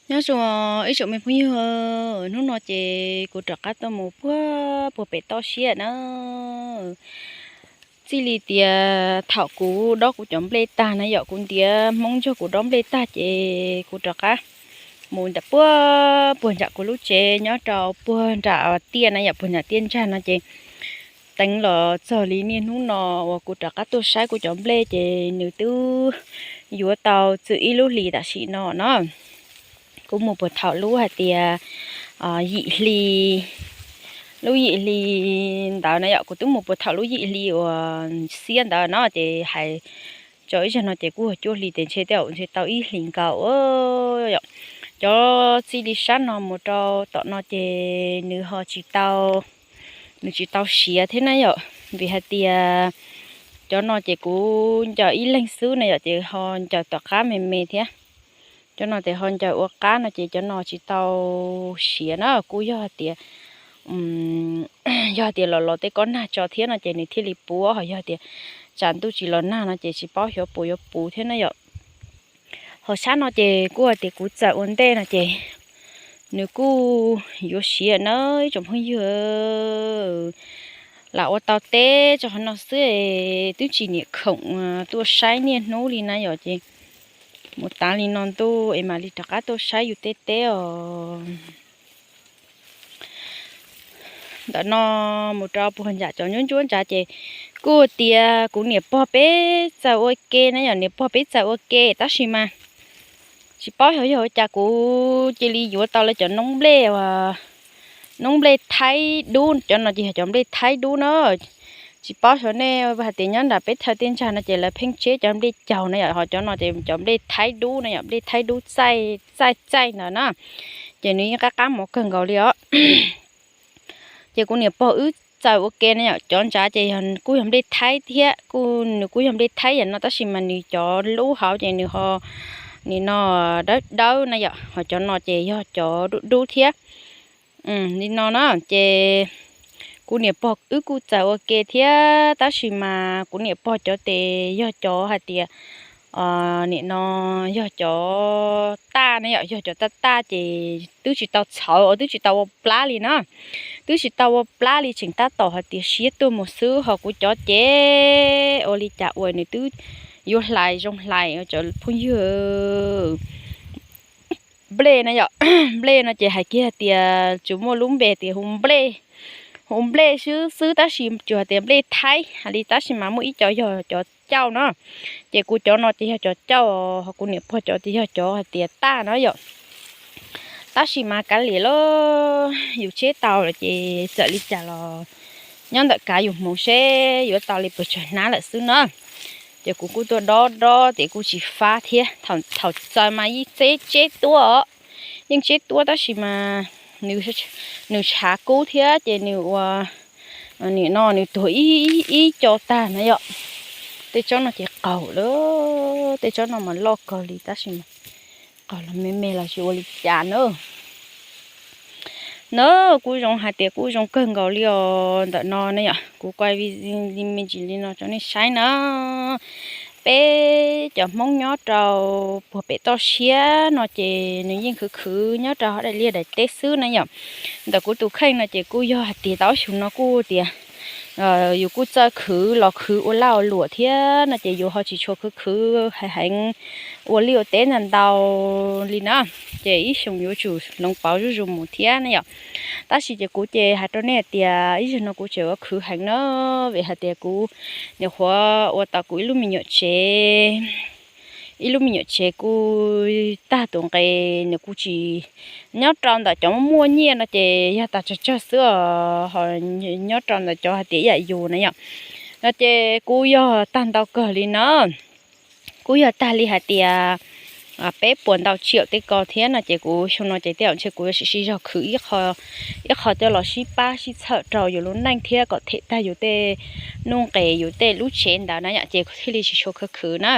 Nyob zoo ib tsoom me phooj ywg, hnub no ces kuv rov qab tuaj mus puag puag pem toj siab na. Txij li tias thaum kuv dob kuv cov nplej tag na yom, kuv ntiav Hmoob ntsuag kuv dob nplej tag ces kuv rov qab mus nram puag puag nram kuv lub tsev nyob rau puag nram tiaj na yom, puag nram tiaj ntsag no ces teev los txog li niaj hnub no uas kuv rov qab tuaj saib kuv cov nplej ces nws twb yuav tau txwm ib lub hlis tam sim no no. Kuv mus puag thaum lub hais tias yim hli, lub yim hli ntawd na yom, kuv twb mus puag thaum lub yim hli uas xiab ntawd no ces hais tso ib zaug no ces kuj cuaj hli tes ntshe tej zaum ntshe tau ib hlis nkaus. Cov txij li sab no mus rau tom no ces nws ho tsis tau, nws tsis tau siav thiab na yom, vim hais tias cov no ces kuv ncaws ib leeg xwb na yom, ces ho ncaws tom qab me me thiab. Cov no ces ho ncaws ua qab no ces cov no tsis tau siav na, kuj yog hais tias, yog hais tias los los tej kob nag tso thiab no ces nws thiaj li puv, ho yog tias tsam ntuj tsis los nag no ces tsis paub xyov puas yuav puv thiab na yom. Ho sab no ces kuj hais tias kuv txawm ua ntej no ces nws kuj yuav siav na ib tsoom phooj ywg, lam ua tau teb tso qhov no xwb, twb tsis niam khoom tuaj saib niaj hnub li na yom, ces mus tav li no ntuj es mam li rov qab tuaj saib yus tej teb os. Ntawm no mus rau puag nram cov ncuab ncuab ntsav ces kuj tias kuv niam pog peb txawm ua ke na yom, niam pog peb txawm ua ke tab sis mas tsis paub xyov yog ua cas kuv cia li yuav tau lawv cov noob nplej, noob nplej thaib dub, cov no ces yog cov nplej thaib dub na. Tsis paub xyov nej hais tias nyob nram peb thawj tej ntsag no ces lawv pheej tseb cov nplej caug na yom, ho cov no ces cov nplej thaib dub na yom, nplej thaib dub txaij txaij txaij ntawd na, ces nws yeej qab qab mov kawg nkaus li os. Ces kuv niam pog wb txawm ua ke na yom, cov ntsav ces kuj yog nplej thaib thiab, kuj nws kuj yog nplej thaib yam no tab sis mas nws cov lub hauv ces nws ho nim no dawb dawb na yom, ho cov no ces yog cov dub dub thiab. Li no na ces kuv niam pog wb kuj txawm ua ke thiab tab sis mas kuv niam pog cov tes yog cov hais tias nim no yog cov taj na yom, yog cov taj taj ces twb tsis tau txhawv os, twb tsis tau ua plab li na, twb tsis tau ua plab li, tseem tab tom hais tias siab tuaj mus xwb, ho kuv cov ces ua li cas ua nws twb yuav hlais zoo hlais cov phooj ywg. Nplej na yom, nplej no ces hais kiag tias tsuas muaj lub npe tias hu nplej, hu nplej xwb xwb tab sis tsuas hais tias nplej thaib hais li tab sis mas muaj ib co yog cov cauj na. Ces kuv cov no ces yog cov cauj, ho kuv niam pog cov ces yog cov hais tias taj na yom. Tab sis mas kav liam lauj, yus tseb tau lawm ces txawm li cas los nyob ntawm kav yus hmoov seb yuav tau li puas tsawg hnab lawm xwb na. Ces kuv kuj tuaj dob dob ces kuj tsis fab thiab, thaum txawm mas yeej tseb tuab os, yeej tseb tuab tab sis mas nws tshav kub thiab ces nws ua, nim no nws tuag ib co tag na yom. Tej tsob no ces qaug lawm, tej tsob no mas loj kawg li tab sis qaug los me me los tsis ua li cas na. Na, kuj zoo hais tias kuj zoo kawg nkaus li os. Ntawm no ne yom, kuv kuaj me ntsis li no rau nej saib na. Peb cov Hmoob nyob rau puag pem toj siab no ces nws yeej khwv khwv nyob rau hauv daim liaj daim teb xwb na yom. Ntawm kuv tus kheej no ces kuj yog hais tias tau xyoo no kuj tias yus kuj txawj khwv los khwv ua laj ua luam thiab no ces yus ho tsis tshua khwv khwv heev heev ua liaj ua teb ntau ntau li na, ces ib xyoo yuav tsum hloov pauv zuj zus mus thiab na yom. Tab sis ces kuv ces hais rau nej hais tias ib zaug no kuv tseem ua khwv heev na, vim hais tias kuv nyuam qhuav ua tau kuv ib lub me nyuam tsev, ib lub me nyuam tsev kuj tag tus nqe, nws kuj tsis nyob rau ntawm cov muaj nyiaj no ces yog tag tsawg tsawg xwb os, ho nyob rau ntawm cov hais tias ib yam yus na yom, no ces kuj yog tag ntau kawg li na. Kuj yog tag li hais tias peb puas ntau tsiaum tej ko thiab no ces kuv xyoo no ces tej zaum ntshe kuv yuav sim sib zog khwv ib qho coj los sib pab sib txhawm rau yus lub neej thiab kom them tag yus tej nuj nqes yus tej lub tsev ntawd na yom, ces kuv thiaj li tsis tshua khwv khwv na.